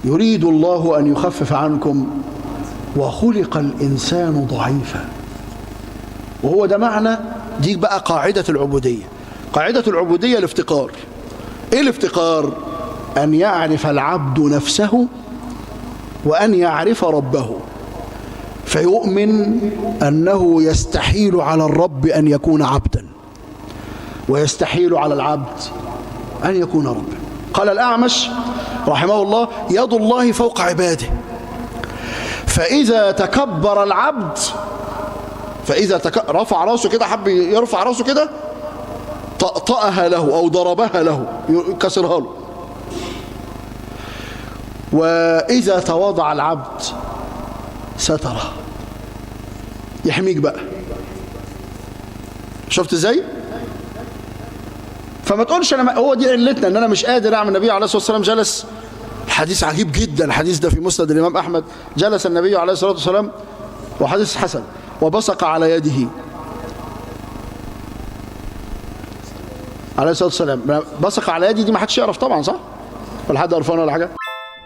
يريد الله أن يخفف عنكم وخلق الإنسان ضعيفا. وهو ده معنى دي بقى قاعدة العبودية. قاعدة العبودية الافتقار. إيه الافتقار؟ أن يعرف العبد نفسه وأن يعرف ربه، فيؤمن أنه يستحيل على الرب أن يكون عبدا، ويستحيل على العبد أن يكون ربا. قال الأعمش رحمه الله: يد الله فوق عباده، فإذا تكبر العبد، فإذا رفع راسه كده، حب يرفع راسه كده، طأطأها له أو ضربها له، كسرها له. وإذا تواضع العبد ستره، يحميك بقى. شفت ازاي؟ فما تقولش انا، هو دي علتنا ان انا مش قادر اعمل. النبي عليه الصلاة والسلام جلس، الحديث عجيب جدا، الحديث ده في مسند الامام احمد، جلس النبي عليه الصلاة والسلام، وحديث حسن، وبصق على يده عليه الصلاة والسلام. بصق على يدي دي ما حدش يعرف طبعا، صح؟ ولا حد عرفان ولا حاجة؟